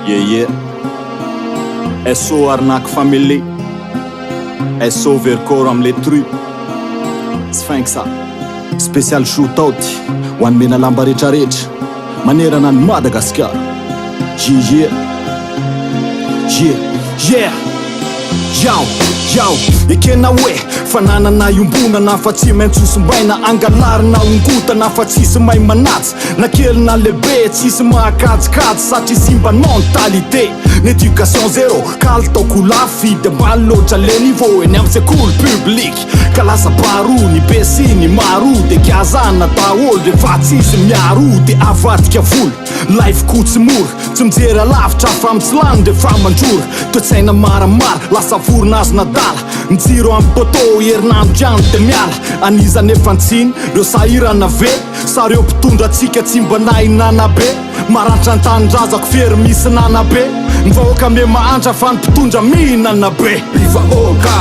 Yeah yeah SO Arnaque Family SO Vercors am le tru Tsy finque ça. Spécial shootout ho an'ny Menalamba retraretra manerana an'i Madagasikara. Yeah yeah Yeah yeah Yao yao Ekena hoe fananana iombonana fa tsy maintsy hosimbaina angalarina hongotana fa tsisy mahay manaja na kely na lehibe tsisy mahakajikajy satria simba ny mentalité ny éducation zéro kalitao ko lafo vidy ambany loatra le niveau eny amin'ny sekoly public Ka lasa baro ny be sy ny maro de giazana daholo refa tsisy miaro de avadika vola Life ko tsy mora tsy mijery alavitra fa mitsilany refa mandrora Toetsaina maramara lasa vorona azon'adala Ny jiro amin'ny poteau herinandro ihany de miala An'iza nefa ny tsiny reo sahirana ve sa reo mpitondra antsika tsy mba nahinana be Marantra ny tanindrazako fiery misy nana be Ny vahoaka me mahantra fa ny mpitondra mihinana be. Ry vahoaka,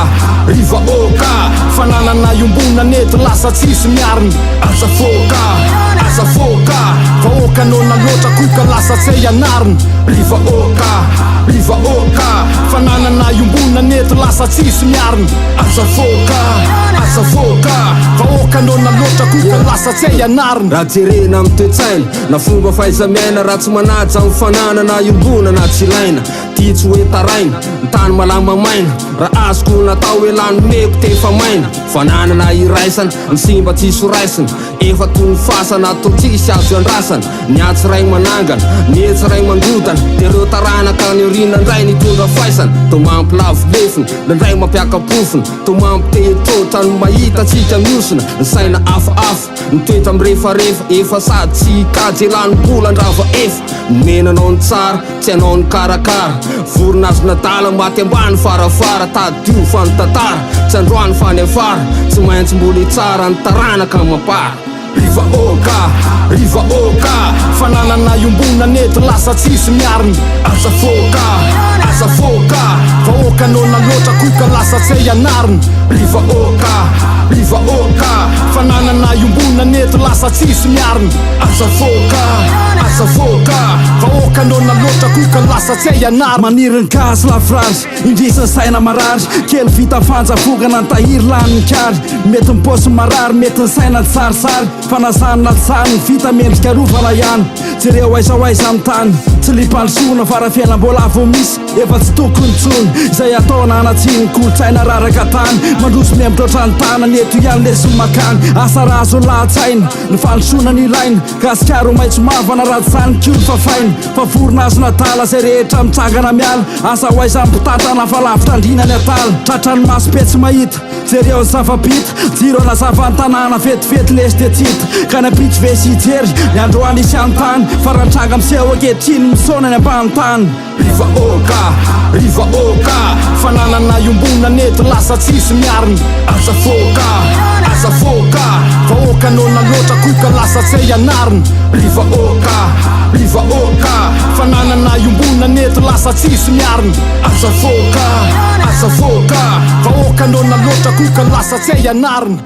ry vahoaka Fananana iombonana eto lasa tsisy miarina Aza foka, aza foka Vahoaka noana loatra koka lasa tsy hay anarina Ry vahoaka, ry vahoaka Fananana iombonana eto lasa tsisy miarina Aza foka, aza foka Vahoaka noana loatra koka lasa tsy hay anarina. Raha jerena amin'ny toe-tsaina Na fomba fahaiza-miaina raha tsy manaja ny fananana iombonana tsy ilaina Ty tsy hoe taraina, ny tany malama maina Raha azoko natao hoe lany nomeko tefa maina Fananana iraisana, ny simba tsisy ho raisina Efa toy ny fasana, toa tsisy azo iandrasana Ny atsy ray manangana, ny etsy ray mandrodana Dia reo taranaka any aoriana ndray nitondra faisana Toa mampilavo lefona, ndraindray mampiaka-pofona Toa mampitehitroatra ny mahita antsika mihosona Ny saina hafahafa Ny toetra mirefarefa efa sady tsy hikajy elah ny mbola andrava efa Nomena anao ny tsara, tsy anao ny karakara Vorona azon'adala maty ambany farafara Tadidio fa ny tantara, tsy androany fa any afara Tsy maintsy mbola hitsara ny taranaka amam-para. Ry vahoaka, ry vahoaka Fananana iombonana eto lasa tsisy miarina Aza foka, aza foka Vahoaka noana loatra koka lasa tsy hay anarina Ry vahoaka, ry vahoaka Fananana iombonana eto lasa tsisy miarina Aza avoaka, aza avoaka Vahoaka noana loatra koka lasa tsy hay anarina. Maniry ny gasy lavorary, indrisy ny saina marary Kely vita fanja vokana ny tahiry lany ny kary Mety ny paosy marary, mety ny saina tsy sarisary Fa na zany na tsy zany, ny vita mendrika arovana ihany Jereo aiza ho aiza ny tany, tsy liam-pandrosoana fa raha fiainam-bola vao misy Efa tsy tokony intsony izay atao na hanatsiny Kolontsaina raraka tany Mandroso miha-mitroatra ny tanana Eto ihany lesy ny makany Asa raha azo lahatsaina Ny fandrosoana no ilaina Gasikara ho maitso mavana Raha tsy izany koa ny fafaina Fa vorona azon'adala Izay rehetra mitsangana miala Asa ho aiza ny mpitantana Fa lavitra andriana ny adala Tratran'ny maso be tsy mahita Jereo ny zava-bita Jiro hanazava ny tanàna Vetivety lesy dia tsy hita Ka ny ampitso ve hisy hijery Ny androany hisy hanontany Fa raha ny tranga miseho ankehitriny Misaona ny ambany tany. Ry vahoaka, ry vahoaka Fananana iombonana eto lasa tsisy miarina Aza foka, aza foka Vahoaka noana loatra koka lasa tsy hay anarina Ry vahoaka, ry vahoaka Fananana iombonana eto lasa tsisy miarina Aza foka, aza foka Vahoaka noana loatra koka lasa tsy hay anarina.